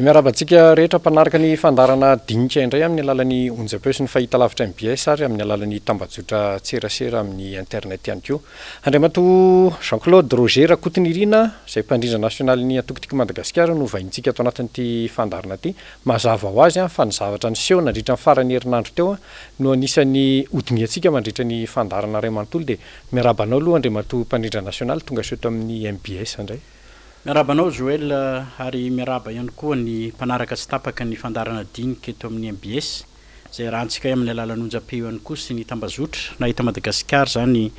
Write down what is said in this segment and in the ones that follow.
Miarahaba antsika rehetra mpanaraka ny fandaharana Dinika indray amin'ny alalan'ny onjam-peo sy ny fahitalavitra mbs ary amin'ny alalan'ny tambajotra tserasera amin'ny internet ihany koa. Andriamatoa Jean Claude Roger Rakotonirina izay mpandrindra nasionalin'ny antoko Tiako Madagasikara no vahinintsika ato anatin'ity fandaharana ity. Mazava ho azy fa ny zavatra niseho nandritra ny faran'ny herinandro teo no anisan'ny hodinihantsika mandritra ny fandaharana iray manontolo dia miarahaba anao aloha Andriamatoa mpandrindra nasionaly tonga soa eto amin'ny mbs indray. Miarahaba anao Joël ary miarahaba ihany koa ny mpanaraka tsy tapaka ny fandaharana dinika eto amin'ny mbs izay arahantsika amin'ny alalan'ny onjam-peo ihany koa sy ny tambazotra na eto Madagasikara izany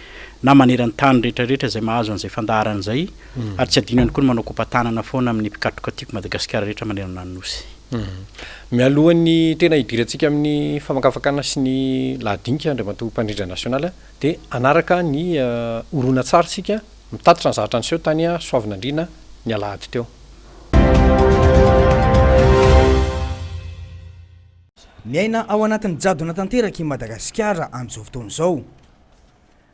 na maneran-tany rehetra rehetra izay mahazo an'izay fandaharana izay ary tsy adino ihany koa ny manao kopa-tanana foana amin'ny mpikatroka tiako Madagasikara rehetra manerana ny Nosy. Mialohan'ny tena hidirantsika amin'ny famakafakana sy ny lahadinika Andriamatoa Mpandrindra Nasionaly dia hanaraka ny horonantsary isika mitatitra ny zavatra niseho tany Soavinandriana ny alahady teo. Miaina ao anatin'ny jadona tanteraka i Madagasikara amin'izao fotoana izao.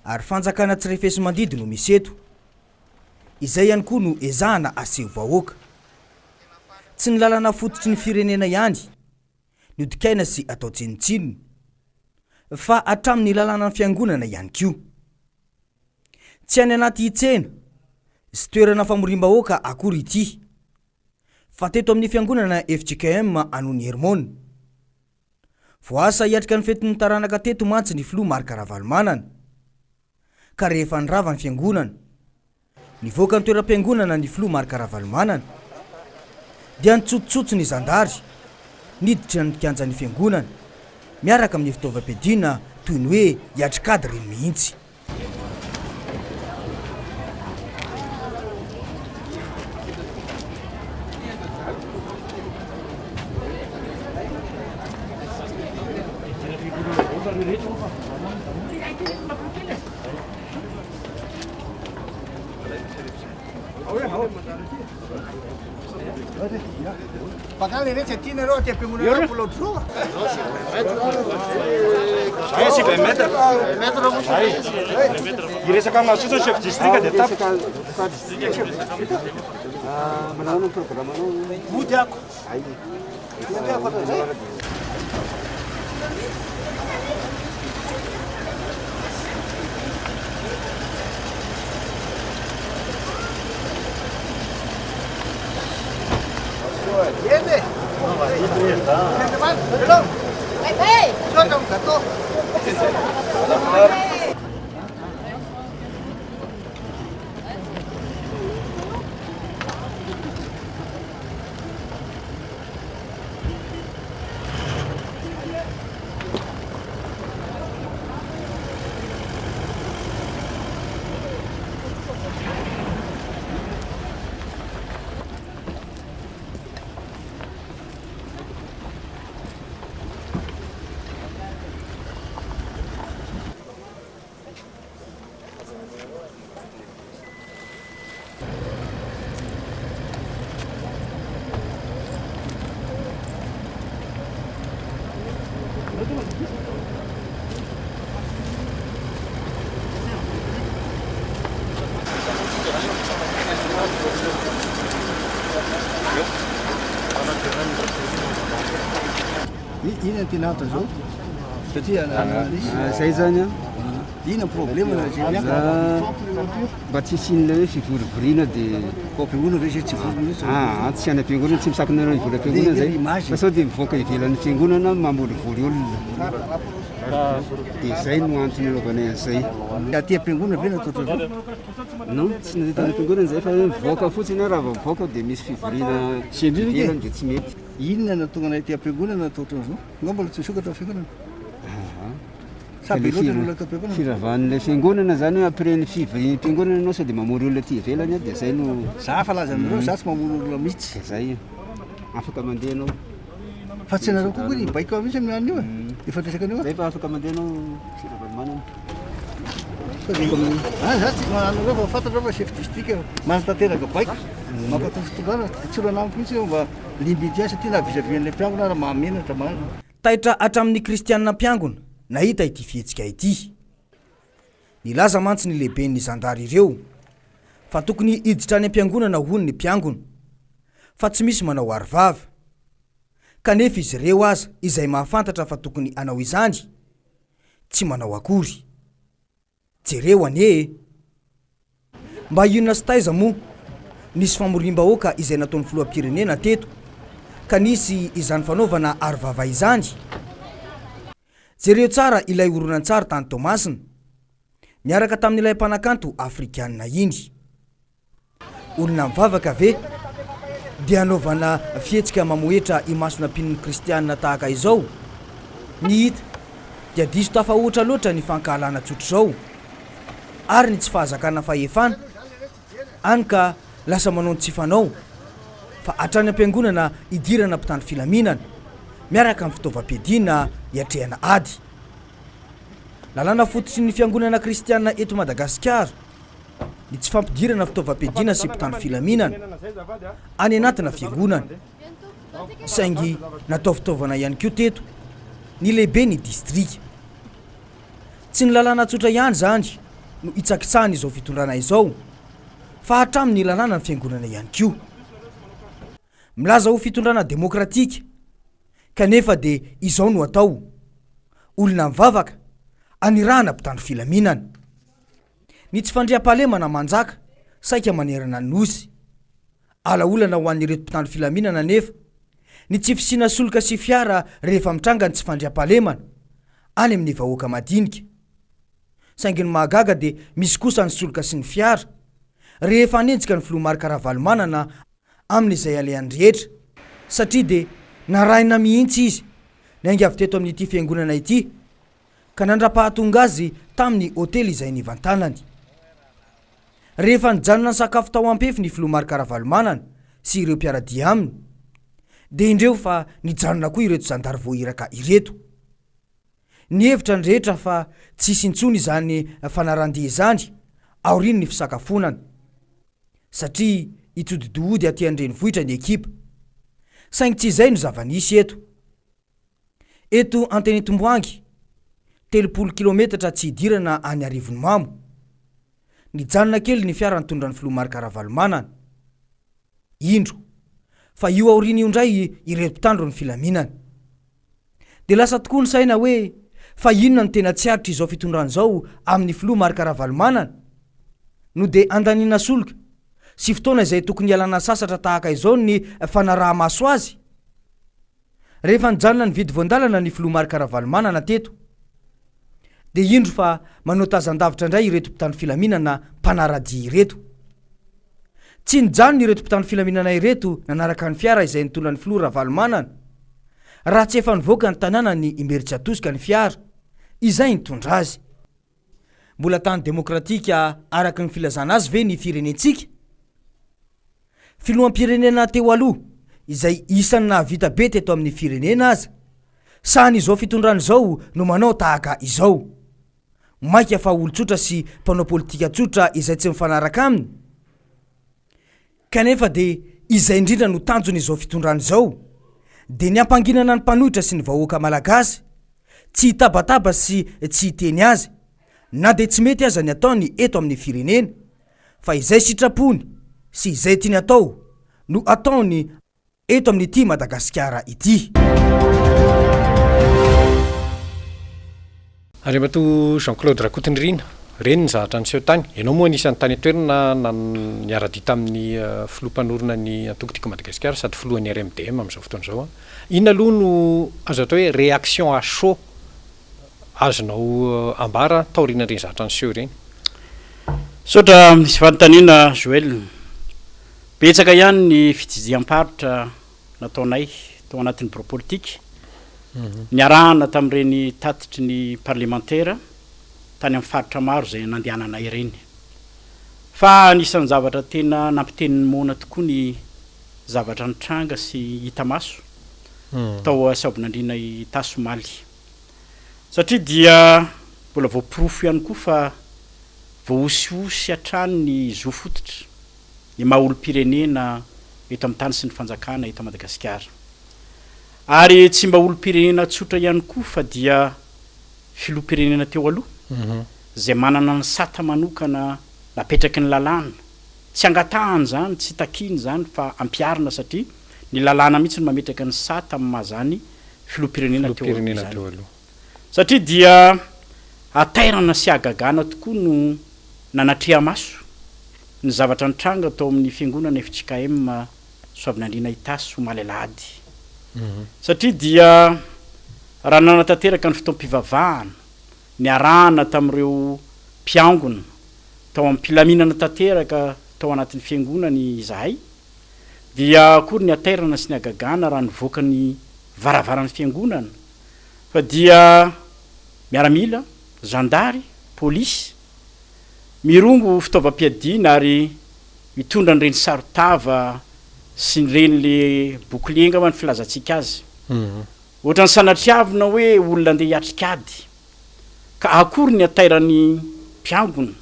Ary fanjakana tsy refesi-mandidy no misy eto. Izay ihany koa no ezahana aseho vahoaka. Tsy ny lalana fototry ny firenena ihany no dikaina sy atao tsinontsinona, fa hatramin'ny lalanan'ny fiangonana ihany koa. Tsy any anaty tsena sy toerana famoriam-bahoaka akory ity, fa teto amin'ny fiangonana fjkm Anony Hermona. Voaasa hiatrika ny fetin'ny taranaka teto mantsy ny filoha Marc Ravalomanana. Ka rehefa nirava ny fiangonana, nivoaka ny toeram-piangonana ny filoha Marc Ravalomanana, dia nitsotsotso ny zandary niditra ny kianjan'ny fiangonana miaraka amin'ny fitaovam-piadiana toy ny hoe hiatrik'ady ireny mihitsy. Inona no tena antony zao? Satria zay zany an. Inona problème na zay miakatra? Mba tsy hisian'ilay hoe fivorivoriana dia. Ao am-piangonana ve zay tsy vory mihitsy? Ah, tsy any am-piangonana, tsy misakana anareo hivory am-piangonana zay. Fa sao dia mivoaka ivelan'ny fiangonana mamorivory olona. Dia zay no antony anaovanay an'izay. Aty am-piangonana ve no atao ohatran'izao? Non, tsy natao tany am-piangonana zay fa hoe mivoaka fotsiny aho, raha vao mivoaka dia misy fivoriana ivelany dia tsy mety. Inona no nahatonga anay aty am-piangonana natao ohatran'izao? Angamba mbola tsy misokatra ny fiangonana. Sa be loatra ny olona ato am-piangonana? Firavan'ilay fiangonana zany hoe après ny fivoriam-piangonana ianao sao dia mamory olona aty ivelany dia zay no. Za fa laza aminareo, za tsy mamory olona mihitsy. Dia zay, afaka mandeha ianao. Fa tsy anareo koa ny baiko mihitsy amin'ny an'io e. Efa resaka an'io. Zay fa afaka mandeha ianao Monsieur Ravalomanana. Ah, za tsy anareo fa fantatra fa chef district manatanteraka baiko. Mankatò fitondrana, tsy olana amiko mihitsy io mba limite satria na vis-à-vis an'ilay mpiangona ary mahamenatra marina. Taitra hatramin'ny kristianina mpiangona nahita ity fihetsika ity. Nilaza mantsy ny lehiben'ny zandary ireo fa tokony hiditra any am-piangonana hono ny mpiangona fa tsy misy manao aro vava. Kanefa izy ireo aza izay mahafantatra fa tokony hanao izany, tsy manao akory. Jereo anie e! Mba inona sy taiza moa nisy famoriam-bahoaka izay nataon'ny filoham-pirenena teto ka nisy izany fanaovana aro-vava izany? Jereo tsara ilay horonantsary tany Toamasina niaraka tamin'ilay mpanakanto afrikanina iny. Olona mivavaka ve dia hanaovana fihetsika mamohetra imasona mpinon'ny kristiana tahaka izao? Ny hita dia diso tafahoatra loatra ny fankahalana tsotr'izao ary ny tsy fahazakana fahefana, any ka lasa manao ny tsy fanao fa hatrany am-piangonana idirana mpitandro filaminana miaraka amin'ny fitaovam-piadiana hiatrehana ady. Lalàna fototry ny fiangonana kristiana eto Madagasikara. ny tsy fampidirana fitaovam-piadiana sy mpitandro filaminana any anatina fiangonana. Saingy natao fitaovana ihany koa teto ny lehiben'ny distrika. Tsy ny lalàna tsotra ihany izany no hitsakitsahan'izao fitondrana izao fa hatramin'ny lalànan'ny fiangonana ihany koa. Milaza ho fitondrana demokratika kanefa dia izao no atao, olona mivavaka anirahana mpitandro filaminana. Ny tsy fandriampahalemana manjaka saika manerana ny Nosy. Ala olana ho an'ireto mpitandro filaminana anefa ny tsy fisiana solika sy fiara rehefa mitranga ny tsy fandriampahalemana any amin'ny vahoaka madinika. Saingy ny mahagaga dia misy kosa ny solika sy ny fiara rehefa hanenjika ny filoha Marc Ravalomanana amin'izay alehany rehetra satria dia narahina mihitsy izy niainga avy teto amin'ity fiangonana ity ka nandra-pahatonga azy tamin'ny hotely izay nivantanany. Rehefa nijanona nisakafo tao Ampefy ny filoha Marc Ravalomanana sy ireo mpiara-dia aminy, dia indreo fa nijanona koa ireto zandary voahiraka ireto. Nihevitra ny rehetra fa tsy hisy intsony izany fanaran-dia izany aorian'ny fisakafoanana, satria hitodi-dohody aty an-drenivohitra ny ekipa. Saingy tsy izay no zava-nisy eto. Eto Antenetomboangy, 30 kilometatra tsy hidirana any Arivonimamo. Nijanona kely ny fiara nitondra ny filoha Marc Ravalomanana. Indro fa io aoriana io indray ireto mpitandro ny filaminana. Dia lasa tokoa ny saina hoe fa inona no tena tsy aritr'izao fitondrana izao amin'ny filoha Marc Ravalomanana no dia andaniana solika sy fotoana izay tokony hialana sasatra tahaka izao ny fanaraha-maso azy? Rehefa nijanona nividy voandalana ny filoha Marc Ravalomanana teto dia indro fa manao tazan-davitra indray ireto mpitandro filaminana mpanara-dia ireto. Tsy nijanona ireto mpitandro filaminana ireto nanaraka ny fiara izay nitondra ny filoha Ravalomanana raha tsy efa nivoaka ny tanànan'i Imerintsiatosika ny fiara izay nitondra azy. Mbola tany demokratika araka ny filazana azy ve ny firenentsika? Filoham-pirenena teo aloha izay isan'ny nahavita be teto amin'ny firenena aza, sahany izao fitondrana izao no manao tahaka izao. Maika fa olon-tsotra sy mpanao politika tsotra izay tsy mifanaraka aminy? Kanefa dia izay indrindra no tanjon'izao fitondrana izao, dia ny hampanginana ny mpanohitra sy ny vahoaka malagasy, tsy hitabataba sy tsy hiteny azy, na dia tsy mety aza ny ataony eto amin'ny firenena, fa izay sitrapony sy izay tiany atao no ataony eto amin'ity Madagasikara ity. Andriamatoa Jean Claude Rakotonirina, reny ny zavatra niseho tany. Ianao moa anisan'ny tany an-toerana niara-dia tamin'ny filoha mpanorina ny antoko Tiako Madagasikara sady filohan'ny RMDM amin'izao fotoana izao. Inona aloha no azo atao hoe réaction à chaud azonao ambara taorian'ireny zavatra niseho ireny? Misaotra misy fanontaniana Joël. Betsaka ihany ny fitsidiham-paritra nataonay tao anatin'ny birao politika, niarahana tamin'ireny tatitry ny parlemantera tany amin'ny faritra maro izay nandehananay ireny. Fa anisan'ny zavatra tena nampiteny ny moana tokoa ny zavatra nitranga sy hita maso tao Soavinandriana Itasy omaly. Satria dia mbola voaporofo ihany koa fa voahosihosy hatrany ny zo fototra. ny maha olom-pirenena eto amin'ny tany sy ny fanjakana eto Madagasikara. Ary tsy mba olom-pirenena tsotra ihany koa fa dia filoham-pirenena teo aloha izay manana ny sata manokana napetraky ny lalàna. Tsy angatahana izany, tsy takiana izany fa ampiharina satria Ny lalàna mihitsy no mametraka ny sata amin'ny maha izany filoham-pirenena teo aloha izany. Satria dia hatairana sy hagagana tokoa no nanatreha-maso ny zavatra nitranga tao amin'ny fiangonana fjkm Soavinandriana Itasy omaly alahady. Satria dia raha nanatanteraka ny fotoam-pivavahana niarahana tamin'ireo mpiangona tao am-pilaminana tanteraka tao anatin'ny fiangonana izahay, dia akory ny hatairana sy ny hagagana raha nivoaka ny varavaran'ny fiangonana fa dia miaramila, zandary, polisy, mirongo fitaovam-piadiana ary mitondra an'ireny saron-tava sy ireny le bouclier angamba ny filazantsika azy. Ohatran'ny sanatriavina hoe olona andeha hiatrika ady. Ka akory ny hatairan'ny mpiangona,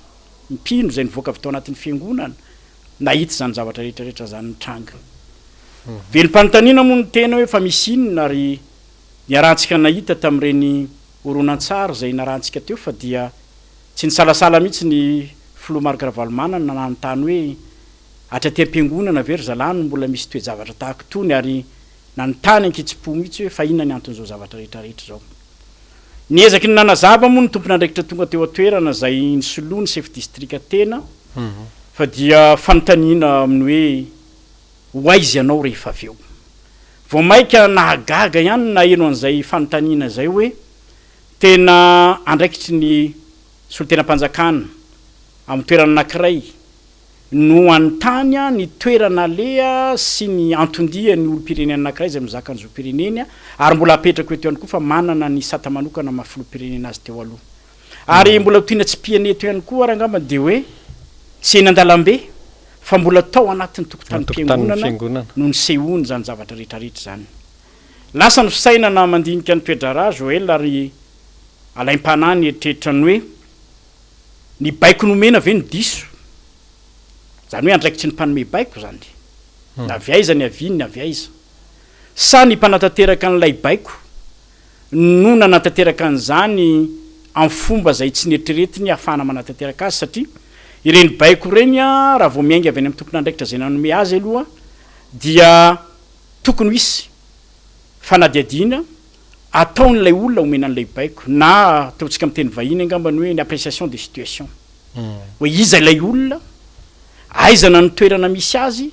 ny mpino izay nivoaka avy tao anatin'ny fiangonana nahita izany zavatra rehetra rehetra izany nitranga. Velom-panontaniana moa ny tena hoe fa misy inona ary niarahantsika nahita tamin'ireny horonantsary izay narahantsika teo fa dia tsy nisalasala mihitsy ny filoha Marc Ravalomanana nanontany hoe hatraty am-piangonana ve ry zalahy no mbola misy toe-javatra tahaka itony ary nanontany an-kitsim-po mihitsy hoe fa inona ny anton'izao zavatra rehetra rehetra izao. Niezaky ny nanazava moa ny tompon'andraikitra tonga teo an-toerana izay nisoloa ny sefo distrika tena fa dia fanontaniana amin'ny hoe ho aiza ianao rehefa avy eo. Vao mainka nahagaga ihany ny naheno an'izay fanontaniana izay hoe tena andraikitry ny solontenam-panjakana amin'ny toerana anankiray no hanontany ny toerana aleha sy ny anton-dia ny olom-pirenena anankiray izay mizaka ny zom-pireneny ary mbola apetrako eto ihany koa fa manana ny sata manokana maha filoham-pirenena azy teo aloha. Ary mbola ho tiana tsipihana eto ihany koa ary angamba dia hoe tsy eny an-dalambe fa mbola tao anatin'ny tokotanim-piangonana no nisehoany izany zavatra rehetrarehetra izany. Lasa ny fisainana mandinika ny toe-draharaha Joël ary alaim-panahy ny eritreritra ny hoe Ny baiko nomena ve no diso? Izany hoe andraikitry ny mpanome baiko izany? Na avy aiza ny aviany na avy aiza? Sa ny mpanatanteraka an'ilay baiko no nanatanteraka an'izany amin'ny fomba izay tsy neritreretiny hahafahana manatanteraka azy satria ireny baiko ireny raha vao miainga avy any amin'ny tompon'andraikitra izay nanome azy aloha dia tokony ho hisy fanadihadiana ataon'ilay olona omena an'ilay baiko na ataontsika amin'ny teny vahiny angamba ny hoe ny appréciation de situation hoe iza ilay olona, aizana ny toerana misy azy,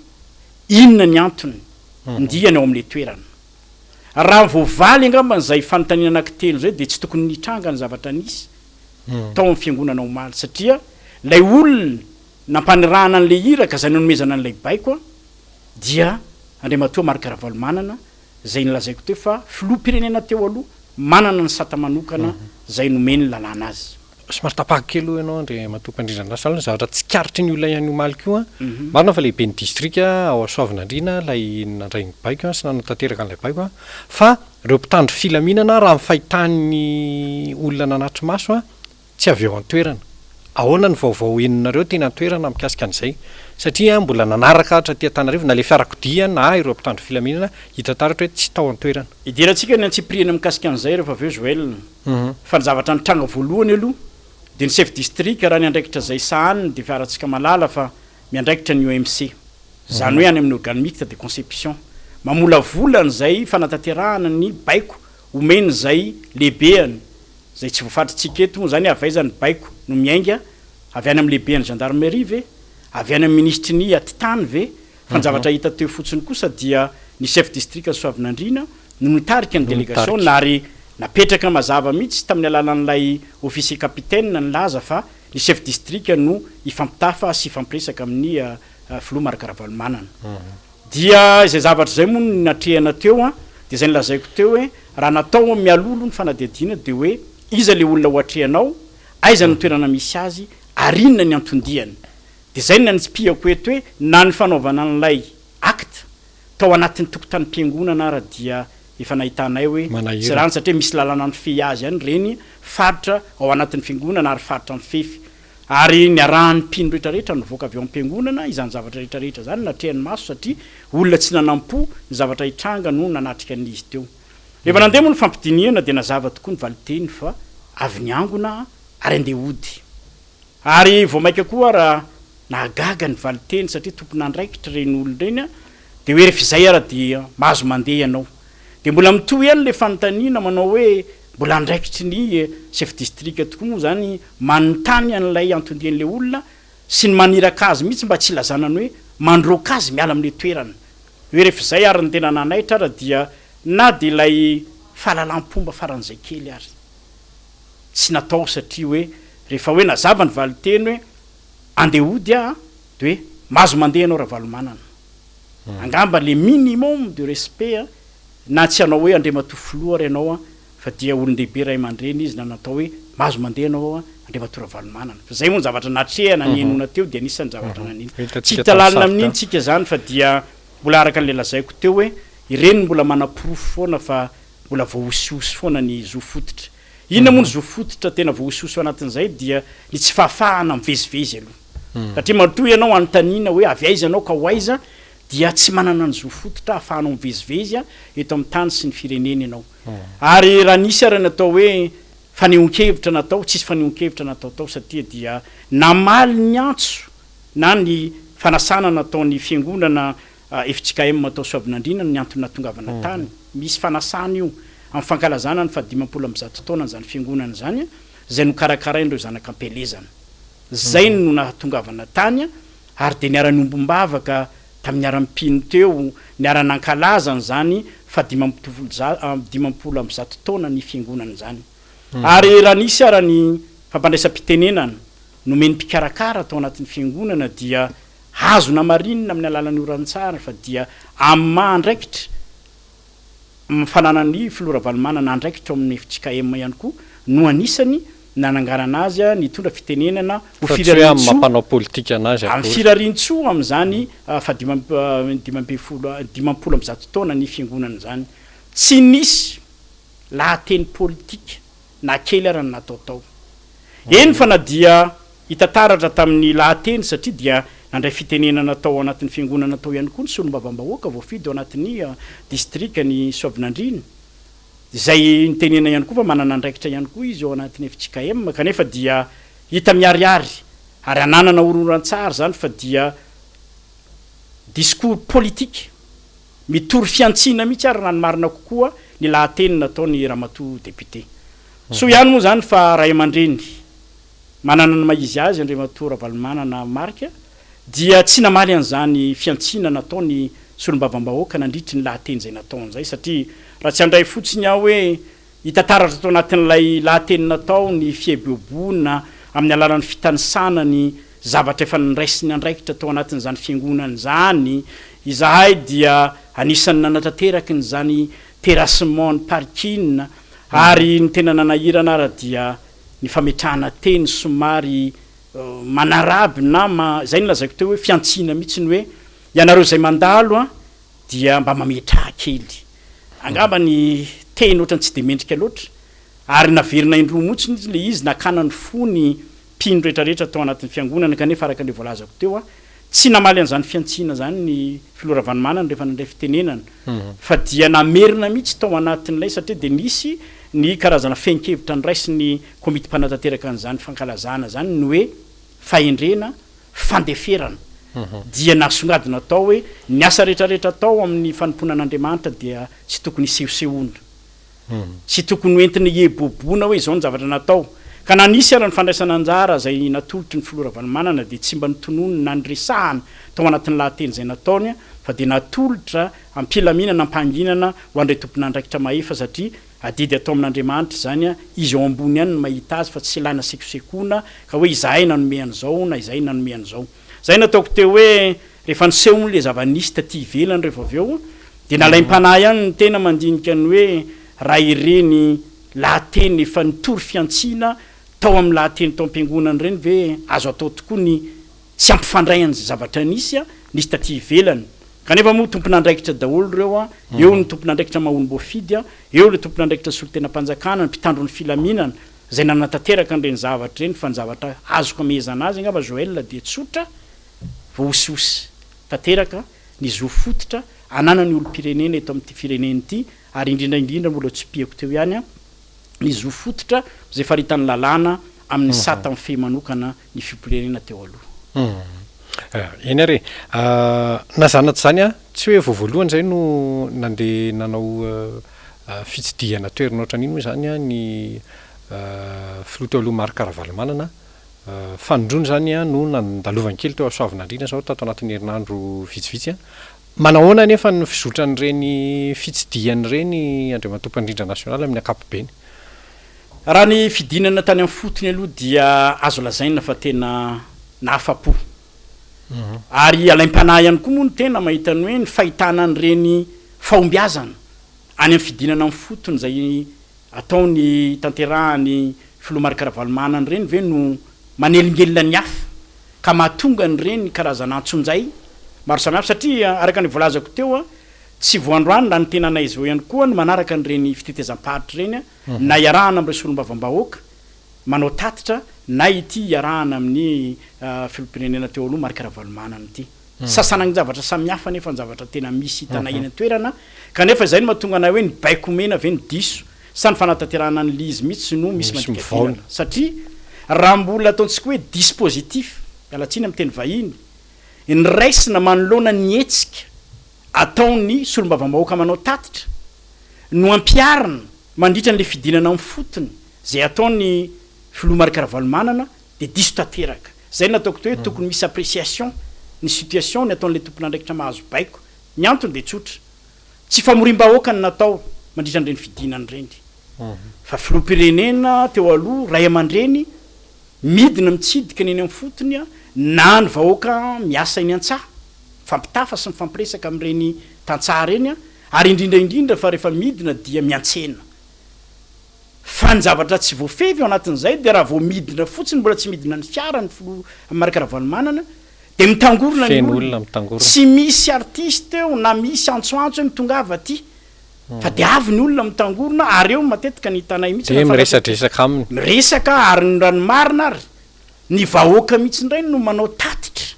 inona ny antony ndiany ao amin'ilay toerana. Raha voavaly angamba izay fanontaniana anankitelo izay dia tsy tokony nitranga ny zavatra nisy tao amin'ny fiangonana omaly satria ilay olona nampanirahana an'ilay iraka izay nanomezana an'ilay baiko dia Andriamatoa Marc Ravalomanana izay nolazaiko teo fa filoham-pirenena teo aloha manana ny sata manokana izay nomen'ny lalàna azy. Somary tapahako kely hoy ianao Andriamatoa Mpandrindra ny Asa, ny zavatra tsikaritry ny olona ihany omaly koa, marina fa lehiben'ny distrika ao Soavinandriana ilay nandray ny baiko sy nanatanteraka an'ilay baiko fa ireo mpitandro filaminana raha ny fahitan'ny olona nanatri-maso tsy avy eo an-toerana. Ahoana ny vaovao henonareo teny an-toerana mikasika an'izay? Satria mbola nanaraka hatraty Antananarivo na ilay fiarakodia na ireo mpitandro filaminana hita taratra hoe tsy tao an-toerana. Hidirantsika ny antsipiriany mikasika an'izay rehefa avy eo Joël. Fa ny zavatra nitranga voalohany aloha dia ny chef district raha ny andraikitra izay sahaniny dia efa arahantsika mahalala fa miandraikitra ny OMC. Izany hoe any amin'ny organe mixte de conception. Mamolavola an'izay fanatanterahana ny baiko omen'izay lehibehany Izay tsy voafatritsika eto moa izany avy aiza ny baiko no miainga? Avy any amin'ny lehiben'ny gendarmerie ve? Avy any amin'ny minisitry ny atitany ve? Fa ny zavatra hita teo fotsiny kosa dia ny chef district Soavinandriana no nitarika ny delegation ary napetraka mazava mihitsy tamin'ny alalan'ilay officier capitaine nilaza fa ny chef district no hifampitafa sy hifampiresaka amin'ny filoha Marc Ravalomanana. Dia izay zavatra izay moa no natrehana teo an, dia izay nolazaiko teo hoe raha natao mialoha aloha ny fanadihadiana dia hoe iza ilay olona ho atrehanao, aiza no toerana misy azy ary inona ny anton-diany. Dia izay no nanitsipihako eto hoe na ny fanaovana an'ilay acte tao anatin'ny tokotanim-piangonana ara dia efa nahitanay hoe tsy rariny satria misy lalàna mifehy azy ihany ireny faritra ao anatin'ny fiangonana ary faritra mifefy Ary niarahan'ny mpino rehetra rehetra nivoaka avy ao am-piangonana izany zavatra rehetra rehetra izany natrehan'ny maso satria olona tsy nanam-po ny zavatra hitranga no nanatrika an'izy teo. Rehefa nandeha moa ny fampidinihana dia nazava tokoa ny valinteny fa avy niangona ary andeha hody. Ary vao maika koa raha nahagaga ny valinteny satria tompon'andraikitra ireny olona ireny. Dia hoe rehefa izay ara dia mahazo mandeha ianao. Dia mbola mitohy ihany ilay fanontaniana manao hoe mbola andraikitry ny chef district tokoa moa izany manontany an'ilay anton-dian'ilay olona sy ny maniraka azy mihitsy mba tsy hilazana ny hoe mandroaka azy miala amin'ilay toerana. Hoe rehefa izay ary ny tena nanaitra ara dia na dia ilay fahalalam-pomba faran'izay kely ary tsy natao satria hoe rehefa hoe nazava ny valin-teny hoe andeha hody aho dia hoe mahazo mandeha ianao Ravalomanana. Angamba le minimum de respect na tsy hanao hoe Andriamatoa Filoha ary ianao fa dia olon-dehibe ray aman-dreny izy na natao hoe mahazo mandeha ianao Andriamatoa Ravalomanana. Fa izay moa ny zavatra natrehana nihenoana teo dia anisan'ny zavatra nanino. Tsy hita lalina amin'iny tsika izany fa dia mbola araka an'ilay lazaiko teo hoe ireny no mbola manaporofo foana fa mbola voahosihosy foana ny zo fototra. Inona moa ny zo fototra tena voahosihosy ao anatin'izay dia ny tsy fahafahana mivezivezy aloha. Satria matoa ianao anontaniana hoe avy aiza ianao ka ho aiza dia tsy manana ny zo fototra ahafahanao mivezivezy eto amin'ny tany sy ny firenena ianao. Ary raha nisy ara ny atao hoe fanehoan-kevitra natao, tsisy fanehoan-kevitra natao tao satria dia namaly ny antso na ny fanasana nataon'ny fiangonana fjkm tao Soavinandriana ny antony nahatongavana tany. Misy fanasana io amin'ny fankalazana ny fahadimampolo ambizato taonan'izany fiangonana izany izay nokarakarain'ireo zanak'ampielezana. Izay no nahatongavana tany ary dia niara-niombom-bavaka tamin'ny niara-mpino teo, niara-nankalaza an'izany faha-dimampolo 150 taona ny fiangonana izany. Ary raha nisy ara ny fampandraisam-pitenenana nomen'ny mpikarakara tao anatin'ny fiangonana dia azo namarinina amin'ny alalan'ny oran-tsary fa dia amin'ny maha andraikitra fananan'ny filoha Ravalomanana andraikitra ao amin'ny fjkm ihany koa no anisany nananganana azy nitondra fitenenana ho Fa tsy hoe amin'ny maha mpanao politika anazy amin'ny akory. firariantsoa amin'izany faha 155 taona ny fiangonana izany. Tsy nisy lahateny politika na kely ara ny natao tao. Eny fa na dia hita taratra tamin'ny lahateny satria dia nandray fitenenana tao anatin'ny fiangonana tao ihany koa ny solombavambahoaka voafidy ao anatin'ny distrikan'i Soavinandriana izay nitenena ihany koa fa manana andraikitra ihany koa izy ao anatin'ny fjkm kanefa dia hita miharihary ary ananana horohoran-tsary izany fa dia discours politique mitory fihantsiana mihitsy ary raha ny marina kokoa ny lahateny nataon'i ramatoa député. Soa ihany moa izany fa ray aman-dreny manana ny maha izy azy Andriamatoa Ravalomanana Marc dia tsy namaly an'izany fihantsiana nataon'ny solombavambahoaka nandritry ny lahateny izay nataony izay satria raha tsy handray fotsiny aho hoe Hita taratra tao anatin'ilay lahateny natao ny fieboeboana amin'ny alalan'ny fitanisana ny zavatra efa niraisiny andraikitra tao anatin'izany fiangonana izany. Izahay dia anisan'ny nanatanteraka izany terrassement ny parking ary ny tena nanahirana ara dia ny fametrahana teny somary manaraby na izay no lazaiko teo hoe fihantsiana mihitsy ny hoe ianareo izay mandalo an! dia mba mametraha kely. Angamba ny teny ohatrany tsy dia mendrika loatra, ary naverina indroa motsiny ilay izy nakana ny fo ny mpino rehetra rehetra tao anatin'ny fiangonana kanefa araka ilay voalazako teo tsy namaly an'izany fihantsiana izany ny filoha Ravalomanana rehefa nandray fitenenana fa dia namerina mihitsy tao anatin'ilay satria dia nisy ny karazana fehin-kevitra noraisin'ny komity mpanatanteraka an'izany fankalazana izany ny hoe fahendrena fandeferana dia nasongadina tao hoe ny asa rehetra rehetra atao amin'ny fanompoana an'Andriamanitra dia tsy tokony hisehosehoana, tsy tokony ho entina hieboeboana hoe izao ny zavatra natao. Ka na nisy ara ny fandraisana anjara izay natolotry ny filoha Ravalomanana dia tsy mba notononiny na niresahana tao anatin'ny lahateny izay nataony fa dia natolotra am-pilaminana am-pahanginana ho an'ireo tompon'andraikitra mahefa satria Adidy atao amin'Andriamanitra izany, Izy ao ambony ihany no mahita azy fa tsy ilana sekosekoana ka hoe izahay nanome an'izao na izahay nanome an'izao. Izay nataoko teo hoe rehefa niseho moa ilay zava-nisy taty ivelany rehefa avy eo dia nalaim-panahy ihany ny tena mandinika ny hoe raha ireny lahateny efa nitory fihantsiana tao amin'ny lahateny tao am-piangonana ireny ve azo atao tokoa ny tsy hampifandray an'izay zavatra nisy nisy taty ivelany. Kanefa moa tompon'andraikitra daholo ireo, eo ny tompon'andraikitra maha olom-boafidy, eo ireo tompon'andraikitra solontenam-panjakana, ny mpitandro ny filaminana, izay nanatanteraka an'ireny zavatra ireny, fa ny zavatra azoko amehezana azy angamba Joël dia tsotra, voahosihosy tanteraka ny zo fototra ananan'ny olom-pirenena eto amin'ity firenena ity, ary indrindra indrindra mbola tsipihako teo ihany, ny zo fototra izay faritan'ny lalàna amin'ny sata mifehy manokana ny filoham-pirenena teo aloha. Eny ary e. Na izany na tsy izany an, tsy hoe vao voalohany izay no nandeha nanao fitsidihana toerana ohatran'iny moa izany an ny filoha teo aloha Marc Ravalomanana. Fanindroany izany no nandalovany kely teo Soavinandriana izao tato anatin'ny herinandro vitsivitsy. Manahoana anefa ny fizotran'ireny fitsidihana ireny Andriamatoa Mpandrindra Nasionaly amin'ny ankapobeny? Raha ny fidinana tany amin'ny fotony aloha dia azo lazaina fa tena nahafa-po. Ary alaim-panahy ihany koa moa ny tena mahita ny hoe ny fahitana an'ireny fahombiazana any amin'ny fidinana amin'ny fotony izay Ataony tanterahan'ny filoha Marc Ravalomanana ireny ve no manelingelina ny hafa ka mahatonga an'ireny karazana antsonjay maro samihafa satria araka ny voalazako teo tsy vao androany raha ny tenanay izao ihany koa no manaraka an'ireny fitetezam-paritra ireny na iarahana amin'ireo solombavambahoaka manao tatitra na ity iarahana amin'ny filoham-pirenena teo aloha Marc Ravalomanana ity. Sasanan-javatra samihafa anefa ny zavatra tena misy hitanay eny an-toerana, kanefa izay no mahatonga anay hoe ny baiko omena ve no diso sa ny fanatanterahana an'ilay izy mihitsy no misy Misy mandika mivaona. vilana. Satria raha mbola ataontsika hoe dispositif, miala tsiny amin'ny teny vahiny, ny raisina manoloana ny hetsika ataon'ny solombavambahoaka manao tatitra no ampiharina mandritra an'ilay fidinana amin'ny fotony izay ataon'ny filoha Marc Ravalomanana dia diso tanteraka. Zay no nataoko teo hoe tokony misy appréciation ny situation ny ataon'ilay tompon'andraikitra mahazo baiko. Ny antony dia tsotra. Tsy famoriam-bahoaka no natao mandritra an'ireny fidinana ireny. Fa filoham-pirenena teo aloha, ray aman-dreny midina mitsidika ny eny amin'ny fotony na ny vahoaka miasa eny an-tsaha, mifampitafa sy mifampiresaka amin'ireny tantsaha ireny ary indrindra indrindra fa rehefa midina dia miantsena. Fa ny zavatra tsy voafefy ao anatin'izay dia raha vao midina fotsiny, mbola tsy midina ny fiara ny filoha Marc Ravalomanana dia mitangorona ny Feno olona. olona mitangorona. Tsy misy artiste eo na misy antsoantso hoe mitongava aty fa dia avy ny olona mitangorona ary eo matetika ny hitanay mihitsy Dia raha fantatrao. miresadresaka aminy. Miresaka ary ny raha ny marina ary ny vahoaka mihitsy indray no manao tatitra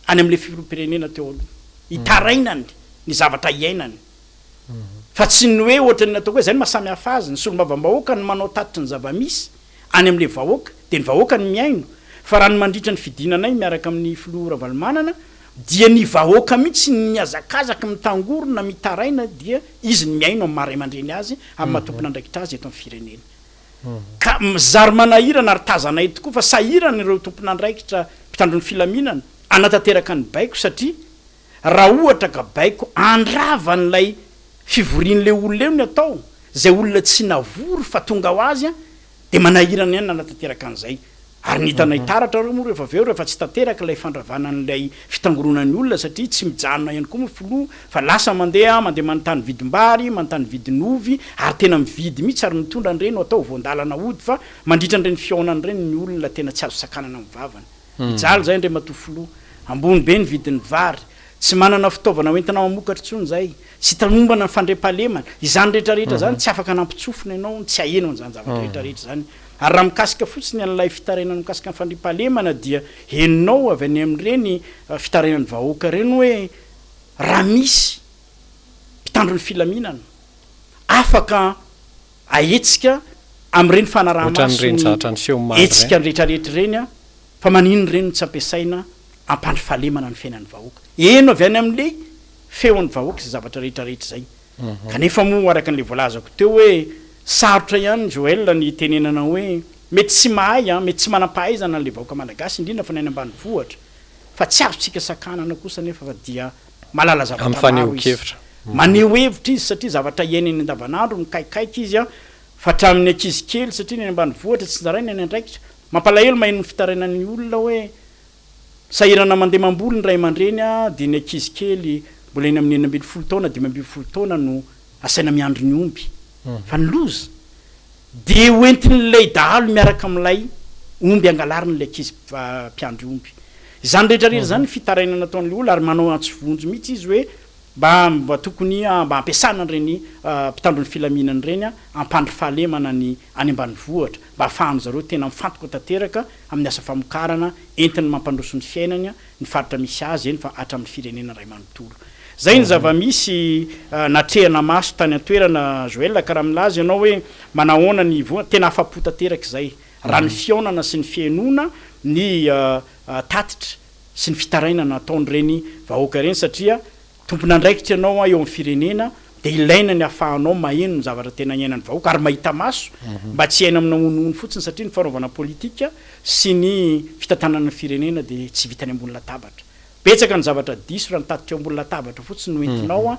any amin'ilay filoham-pirenena teo aloha hitarainany ny zavatra iainany. Fa tsy ny hoe ohatran'ny nataoko hoe izay no maha samy hafa azy, ny solombavambahoaka no manao tatitry ny zava-misy any amin'ilay vahoaka, dia ny vahoaka no mihaino, fa raha ny mandritra ny fidinanay miaraka amin'ny filoha Ravalomanana dia ny vahoaka mihitsy no mihazakazaka, mitangorona, mitaraina dia izy no mihaino amin'ny maha ray aman-dreny azy, amin'ny maha tompon'andraikitra azy eto amin'ny firenena. Ka zary manahirana ary tazanay tokoa fa sahirana ireo tompon'andraikitra mpitandro ny filaminana hanatanteraka ny baiko satria Raha ohatra ka baiko handrava an'ilay fivorian'ilay olona eo ny atao, izay olona tsy navory fa tonga ho azy an, dia manahirana ihany nanatanteraka an'izay. Ary ny hitanay taratra ireo moa rehefa avy eo, rehefa tsy tanteraka ilay fandravana an'ilay fitangoronan'ny olona satria tsy mijanona ihany koa moa filoha fa lasa mandeha, mandeha manontany vidim-bary, manontany vidin'ovy, ary tena mividy mihitsy ary mitondra an'ireny ho atao voan-dalana hody fa mandritra an'ireny fihaonana ireny ny olona tena tsy azo sakanana amin'ny vavany. Mijaly zay Andriamatoa Filoha. Ambony be ny vidin'ny vary. Tsy manana fitaovana hoentina mamokatra intsony zay. Tsy tomombana ny fandriampahalemana. Izany rehetra rehetra zany tsy afaka nampitsofina ianao tsy haheno an'izany zavatra rehetra rehetra izany. Ary raha mikasika fotsiny an'ilay fitarainana mikasika ny fandriampahalemana dia henonao avy any amin'ireny fitarainan'ny vahoaka ireny hoe raha misy mpitandro ny filaminana afaka ahetsika amin'ireny fanaraha-maso Ohatran'ireny ny zatra niseho omaly hetsika ireny. rehetrarehetra ireny an, fa maninona ireny no tsy ampiasaina hampandry fahalemana ny fiainan'ny vahoaka? Heno avy any amin'ilay feon'ny vahoaka izay zavatra rehetrarehetra izay. Kanefa moa araka an'ilay voalazako teo hoe sarotra ihany Joël ny hitenenana hoe mety tsy mahay an, mety tsy manam-pahaizana an'ilay vahoaka malagasy indrindra fa ny any ambanivohitra fa tsy azontsika sakanana kosa anefa fa dia Mahalala Amin'ny zavatra maro izy. fanehoan-kevitra. Maneho hevitra izy satria zavatra iainany andavanandro, mikaikaika izy an, fa hatramin'ny ankizy kely satria ny any ambanivohitra tsy zaraina ny andraikitra. Mampalahelo maheno ny fitarainan'ny olona hoe sahirana mandeha mamboly ny ray aman-dreny an, dia ny ankizy kely mbola eny amin'ny 16 taona, 15 taona no asaina miandry ny omby. Fa ny loza dia hoentin'ilay dahalo miaraka amin'ilay omby angalariny ilay ankizy mpiandry omby. Izany rehetra rehetra izany ny fitarainana ataon'ilay olona ary manao antso vonjy mihitsy izy hoe mba mba tokony mba ampiasana an'ireny mpitandro ny filaminana ireny hampandry fahalemana ny any ambanivohitra mba ahafahan-dry zareo tena mifantoka tanteraka amin'ny asa famokarana entiny mampandroso ny fiainany ny faritra misy azy eny fa hatramin'ny firenena iray manontolo. Izay ny zava-misy natrehana maso tany an-toerana Joël ka raha milaza ianao hoe manahoana ny voa, tena afa-po tanteraka izay raha ny fihaonana sy ny fihenoana ny tatitra. sy ny fitarainana ataon'ireny vahoaka ireny satria tompon'andraikitra ianao eo amin'ny firenena dia ilaina ny ahafahanao maheno ny zavatra tena iainan'ny vahoaka ary mahita maso mba tsy hiaina amina honohono fotsiny satria ny fanaovana politika sy ny fitantanana ny firenena dia tsy vitany ambony latabatra. Betsaka ny zavatra diso raha ny tatitra eo ambony latabatra fotsiny no entinao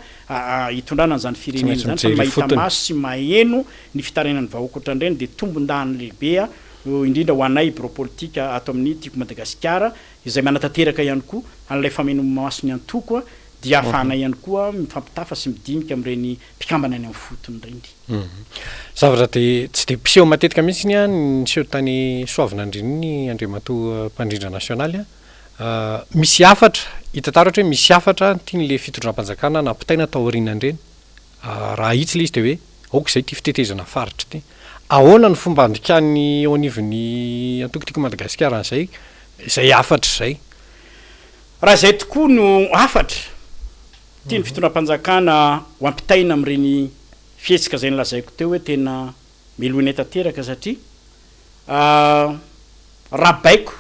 hitondrana an'izany firenena izany fa ny mahita maso sy maheno ny fitarainan'ny vahoaka ohatran'ireny dia tombondahiny lehibe indrindra ho anay birao politika ato amin'ny Tiako Madagasikara izay manatanteraka ihany koa an'ilay famenomaso ny antoko dia ahafahanay ihany koa mifampitafa sy midinika amin'ireny mpikambana any amin'ny fotony ireny. Zavatra dia tsy dia mpiseho matetika mihitsy ny niseho tany Soavinandriana iny Andriamatoa Mpandrindra Nasionaly a. Misy hafatra, hita taratra hoe misy hafatra tian'ilay fitondram-panjakana nampitaina taorianan'ireny. Raha ahitsy ilay izy dia hoe aoka izay ity fitetezana faritra ity. Ahoana no fomba andikan'ny eo anivon'ny antoko Tiako Madagasikara an'izay izay hafatra izay? Raha izay tokoa no hafatra tian'ny fitondram-panjakana ho ampitaina amin'ireny fihetsika izay nolazaiko teo hoe tena melohinay tanteraka satria Raha baiko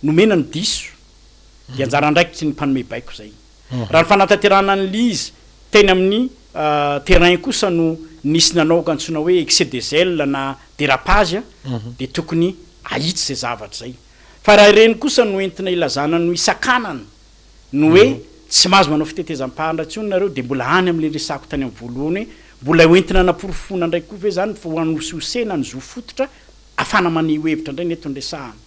nomena no diso dia anjara andraikitry ny mpanome baiko izay. Raha ny fanatanterahana an'ilay izy teny amin'ny terrain kosa no nisy nanao antsoina hoe excès de zèle na dérapage dia tokony ahitsy izay zavatra izay. Fa raha ireny kosa no entina ilazana no hisakanana ny hoe tsy mahazo manao fitetezam-paritra intsony nareo dia mbola any amin'ilay resako tany amin'ny voalohany hoe mbola hoentina hanaporofoana indray koa ve izany fa ho hanosihosena ny zo fototra afahana maneho hevitra indray ny eto no resahana.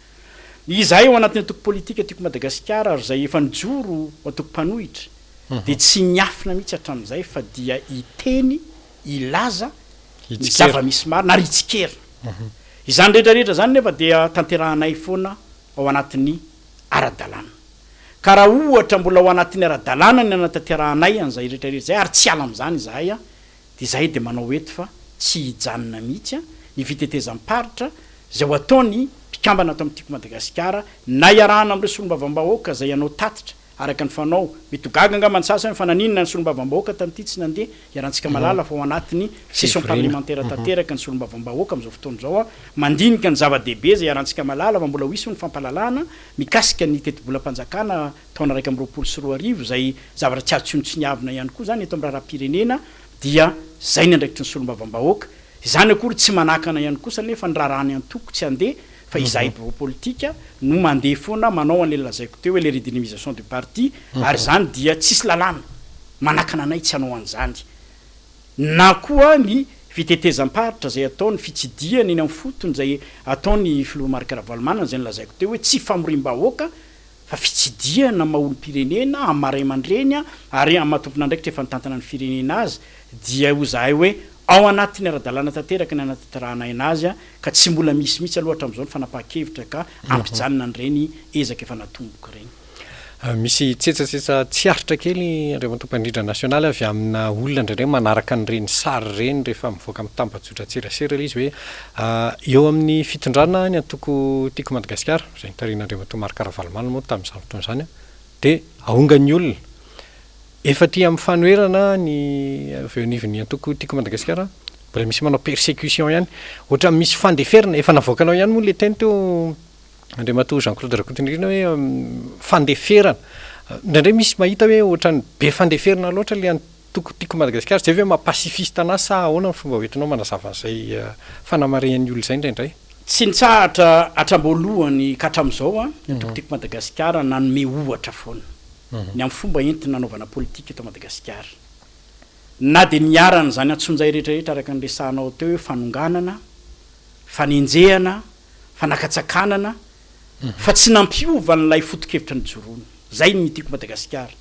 Izahay ao anatin'ny antoko politika Tiako Madagasikara ary izay efa nijoro ho antoko mpanohitra dia tsy niafina mihitsy hatramin'izay fa dia hiteny, hilaza ny zava-misy marina ary hitsikera. Izany rehetra rehetra izany nefa dia tanterahanay foana ao anatin'ny ara-dalàna. Ka raha ohatra mbola ao anatin'ny ara-dalàna ny hanatanterahanay an'izay rehetra rehetra izay ary tsy hiala amin'izany izahay dia izahay dia manao eto fa tsy hijanona mihitsy ny fitetezam-paritra izay ho ataon'ny mpikambana ato amin'ny Tiako Madagasikara na iarahana amin'ireo solombavambahoaka izay hanao tatitra araka ny fanao. Mety ho gaga angamba ny sasany fa naninona ny solombavambahoaka tamin'ity tsy nandeha? Iarahantsika mahalala fa ao anatin'ny session parlementaire tanteraka ny solombavambahoaka amin'izao fotoana izao mandinika ny zava-dehibe izay iarahantsika mahalala fa mbola ho hisy hoy ny fampahalalana mikasika ny tetibolam-panjakana taona 2021 izay zavatra tsy azo tsinontsiniavina ihany koa izany eto amin'ny raharaham-pirenena dia izay ny andraikitry ny solombavambahoaka. Izany akory tsy manakana ihany kosa anefa ny raharahan'ny antoko tsy handeha fa izahay birao politika no mandeha foana manao an'ilay lazaiko teo hoe le redynamisation du parti ary izany dia tsisy lalàna manakana anay tsy hanao an'izany na koa ny fitetezam-paritra izay atao, ny fitsidihana eny amin'ny fotony izay ataon'ny filoha Marc Ravalomanana izay nolazaiko teo hoe tsy famoriam-bahoaka fa fitsidihana maha olom-pirenena amin'ny maha ray aman-dreny ary amin'ny maha tompon'andraikitra efa nitantana ny firenena azy dia hoy izahay hoe ao anatin'ny ara-dalàna tanteraka ny hanatanterahanay anazy ka tsy mbola misy mihitsy aloha hatramin'izao ny fanapahan-kevitra ka hampijanona an'ireny ezaka efa natomboka ireny. Misy tsetsatsetsa tsy aritra kely Andriamatoa Mpandrindra Nasionaly avy amina olona indraindray manaraka an'ireny sary ireny rehefa mivoaka amin'ny tambajotran-tserasera ilay izy hoe eo amin'ny fitondrana ny antoko Tiako Madagasikara izay notarihin'Andriamatoa Marc Ravalomanana moa tamin'izany fotoana izany dia ahongan'ny olona efa aty amin'ny fanoherana ny avy eo anivon'ny antoko Tiako Madagasikara mbola misy manao persécution ihany ohatran'ny misy fandeferana efa navoakanao ihany moa ilay teny teo Andriamatoa Jean Claude Rakotonirina hoe fandeferana. Indraindray misy mahita hoe ohatran'ny be fandeferana loatra ilay antoko Tiako Madagasikara. Izay ve maha pacifiste anazy sa ahoana ny fomba hoentinao manazava an'izay fanamarihan'ny olona izay indraindray? Tsy nitsahatra hatram-boalohany ka hatramin'izao ny antoko Tiako Madagasikara nanome ohatra foana ny amin'ny fomba entina hanaovana politika eto Madagasikara. Na dia niharan'izany antsonjay rehetrarehetra araka ny resahanao teo hoe fanonganana, fanenjehana, fanakatsakanana fa tsy nampiova an'ilay foto-kevitra nijoroany. Zay ny Tiako Madagasikara.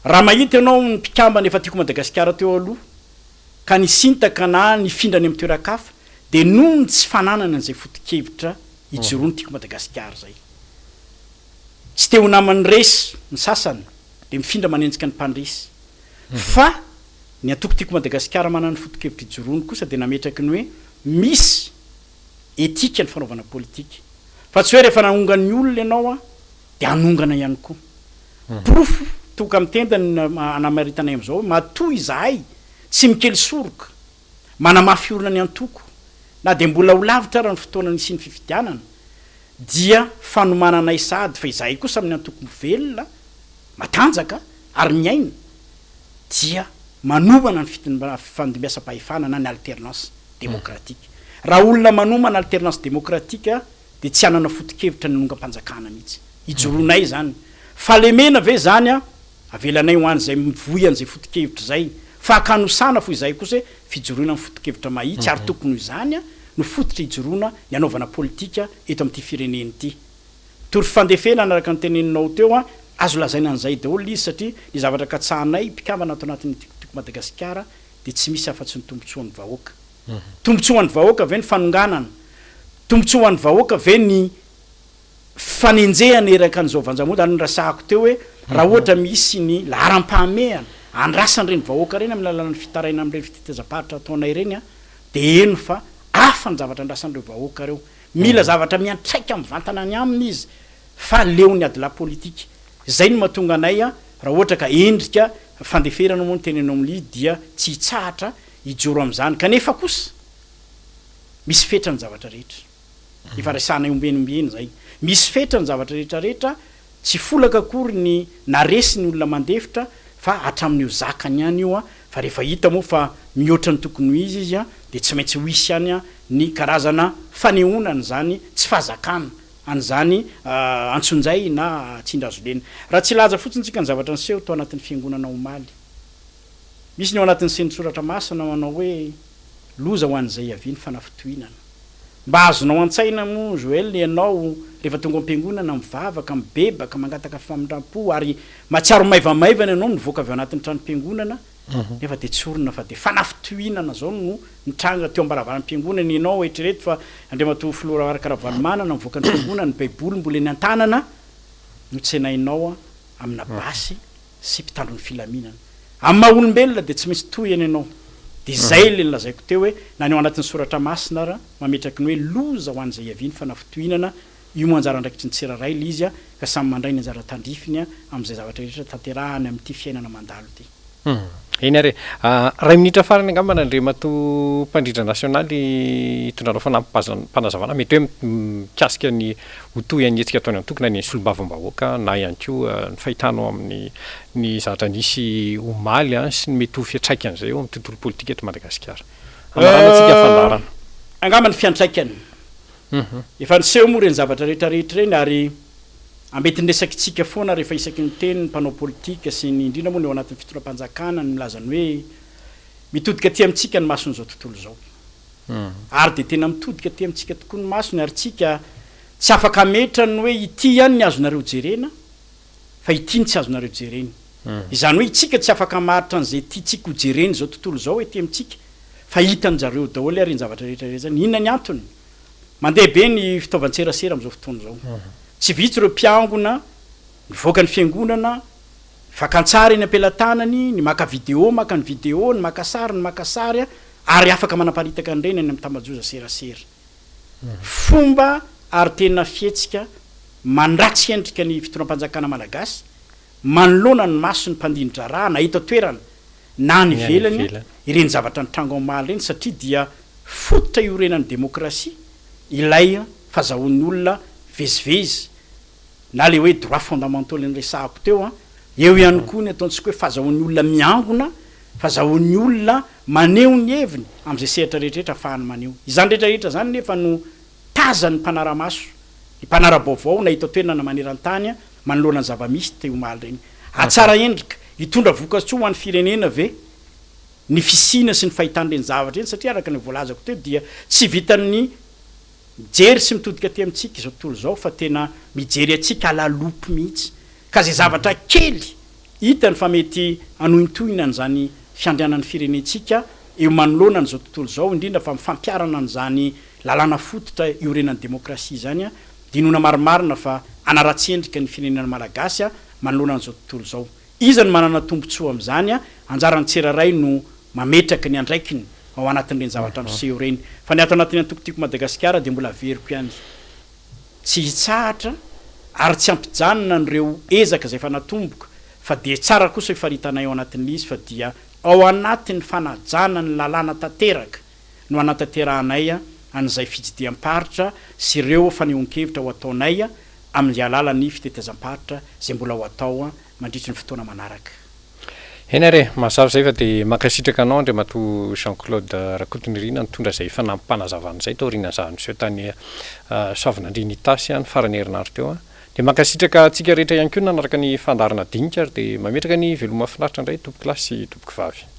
Raha mahita ianao ny mpikambana efa Tiako Madagasikara teo aloha ka nisintaka na nifindra any amin'ny toeran-kafa dia noho ny tsy fananana an'izay foto-kevitra ijoroan'ny Tiako Madagasikara izay. Tsy te ho naman'ny resy ny sasany dia mifindra manenjika ny mpandresy. Fa ny antoko Tiako Madagasikara manana ny foto-kevitra ijoroany kosa dia nametraky ny hoe misy etika ny fanaovana politika fa tsy hoe rehefa nanongan'ny olona ianao dia hanongana ihany koa. Porofo toka amin'ny tenda ny anamaritanay amin'izao hoe matoa izahay tsy mikely soroka manamafy orina ny antoko na dia mbola ho lavitra ara ny fotoana nisian'ny fifidianana. dia fanomananay sahady fa izahay kosa amin'ny antoko velona, matanjaka ary miaina dia manomana ny fifandimbiasam-pahefana na ny alternance démocratique. Raha olona manomana alternance démocratique dia tsy hanana foto-kevitra ny hanongam-panjakana mihitsy. Ijoroanay izany. Fahalemena ve izany an? Avelanay ho an'izay mivoy an'izay foto-kevitra izay. Fahakanosana fo izahay kosa hoe fijoroana amin'ny foto-kevitra mahitsy ary tokony ho izany no fototra ijoroana ny hanaovana politika eto amin'ity firenena ity. Tory fandefenana araka ny teneninao teo an, azo lazaina an'izay daholo izy satria ny zavatra katsahanay mpikambana ato anatin'ny Tiako Madagasikara dia tsy misy afa-tsy ny tombotsoan'ny vahoaka. Tombotsoa ho an'ny vahoaka ve ny fanonganana? Tombotsoa ho an'ny vahoaka ve ny fanenjehana eraka an'izao vanjamonda ary noresahako teo hoe raha ohatra misy ny laharam-pahamehana andrasan'ireny vahoaka ireny amin'ny alalan'ny fitarainana amin'ireny fitetezam-paritra ataonay ireny an, dia heno fa hafa ny zavatra andrasan'ireo vahoaka ireo. Mila zavatra miantraika mivantana any aminy izy fa leon'ny adilahy politika. Izay no mahatonga anay raha ohatra ka endrika fandeferana moa no tenenao amin'ilay izy dia tsy hitsahatra hijoro amin'izany. Kanefa kosa misy fetra ny zavatra rehetra. Efa resahanay ombieny ombieny izay. Misy fetra ny zavatra rehetra rehetra, tsy folaka akory ny na resy ny olona mandefitra fa hatramin'io zakany ihany io fa rehefa hita moa fa mihoatra ny tokony ho izy izy dia tsy maintsy ho hisy ihany ny karazana fanehoana an'izany tsy fahazakana an'izany antsonjay na tsindrazolena. Raha tsy hilaza fotsiny tsika ny zavatra niseho tao anatin'ny fiangonana omaly. Misy ny ao anatin'ny sentsoratra masina manao hoe loza ho an'izay hiavian'ny fanafintohinana. Mba azonao an-tsaina moa Joel ianao rehefa tonga ao am-piangonana mivavaka, mibebaka, mangataka famindram-po ary mahatsiaro maivamaivana ianao mivoaka avy ao anatin'ny tranom-piangonana nefa dia tsorina fa dia fanafintohinana zao no nitranga teo am-baravaram-piangonana ianao eritrereto fa Andriamatoa Filoha Marc Ravalomanana mivoaka ny fiangonana ny baiboly mbola eny an-tanana no tsenainao amina basy sy mpitandro ny filaminana. Amin'ny maha olombelona dia tsy maintsy tohina ianao. Dia izay ilay nolazaiko teo hoe na ny ao anatin'ny soratra masina ara mametraky ny hoe loza ho an'izay hiavian'ny fanafintohinana, io moa anjara andraikitry ny tsirairay ilay izy ka samy mandray ny anjara tandrifiny amin'izay zavatra rehetra tanterahany amin'ity fiainana mandalo ity. Eny ary e. Iray minitra farany angambany Andriamatoa Mpandrindra Nasionaly hitondranao fanampim-panazavana mety hoe mikasika ny ho toy ny hetsika ataon'ny antoko na ny solombavambahoaka na ihany koa ny fahitanao amin'ny ny zavatra nisy omaly sy ny mety ho fiantraikan'izay eo amin'ny tontolo politika eto Madagasikara. Hamaranantsika ny fandaharana. Angamba ny fiantraikany. Efa niseho moa ireny zavatra rehetra rehetra ireny ary ambetin-dresakitsika foana rehefa isaky ny miteny ny mpanao politika sy ny indrindra moa ny ao anatin'ny fitondram-panjakana ny milaza ny hoe mitodika aty amintsika ny mason'izao tontolo izao. Ary dia tena mitodika aty amintsika tokoa ny masony ary tsika tsy afaka hametra ny hoe ity ihany ny azonareo jerena fa ity ny tsy azonareo jerena. Izany hoe itsika tsy afaka hamaritra an'izay tiantsika ho jerena izao tontolo izao ety amintsika fa hitan-jareo daholo ary ireny zavatra rehetra ireny izany. Inona ny antony? Mandeha be ny fitaovan-tserasera amin'izao fotoana izao. Tsy vitsy ireo mpiangona mivoaka ny fiangonana, fakan-tsary eny am-pelatanany, ny maka video maka ny video, ny maka sary ny maka sary ary afaka manaparitaka an'ireny any amin'ny tambajoza serasera. Fomba ary tena fihetsika mandratsy endrika ny fitondram-panjakana malagasy manoloana ny mason'ny mpandini-draharaha na eto an-toerana na any ivelany ireny zavatra nitranga omaly ireny satria dia fototra iorenan'ny demokrasia ilay fazahoan'ny olona mivezivezy na ilay hoe droits fondamentaux ilay noresahako teo an, eo ihany koa ny ataontsika hoe fazahoan'ny olona miangona, fazahoan'ny olona maneho ny heviny amin'izay sehatra rehetra rehetra afahany maneho. Izany rehetra rehetra izany nefa no tazan'ny mpanara-maso, ny mpanara-baovao na eto an-toerana na maneran-tany manoloana ny zava-misy teo omaly ireny. Hatsara endrika, hitondra vokatsoa ho an'ny firenena ve ny fisiana sy ny fahitana ireny zavatra ireny satria araka ny voalazako teo dia tsy vitan'ny Mijery sy mitodika aty amintsika izao tontolo izao fa tena mijery antsika à la loupe mihitsy. Ka izay zavatra kely hitany fa mety hanohintohina an'izany fiandrianan'ny firenentsika eo manoloana an'izao tontolo izao, indrindra fa amin'ny fampiharana an'izany lalàna fototra iorenan'ny demokrasia izany dia inoana marimarina fa hanaratsy endrika ny firenena malagasy manoloana an'izao tontolo izao. Iza no manana tombontsoa amin'izany? Anjaran'ny tsirairay no mametraka ny andraikiny ao anatin'ireny zavatra miseho ireny. Fa ny ato anatin'ny antoko Tiako Madagasikara dia mbola averiko ihany, tsy hitsahatra ary tsy hampijanona an'ireo ezaka izay efa natomboka fa dia tsara kosa io faritanay ao anatin'ilay izy fa dia ao anatin'ny fanajana ny lalàna tanteraka no hanatanterahanay. an'izay fitsidiham-paritra sy ireo fanehoan-kevitra ho ataonay amin'ny alalan'ny fitetezam-paritra izay mbola ho atao mandritry ny fotoana manaraka. Eny ary e, mazava izay fa dia mankasitraka anao Andriamatoa Jean Claude Rakotonirina nitondra izay fanampim-panazavana izay taorian'ny zava-niseho tany Soavinandriana Itasy ny faran'ny herinandro teo. Dia mankasitraka antsika rehetra ihany koa nanaraka ny fandaharana dinika ary dia mametraka ny veloma finaritra indray tompokolahy sy tompokovavy.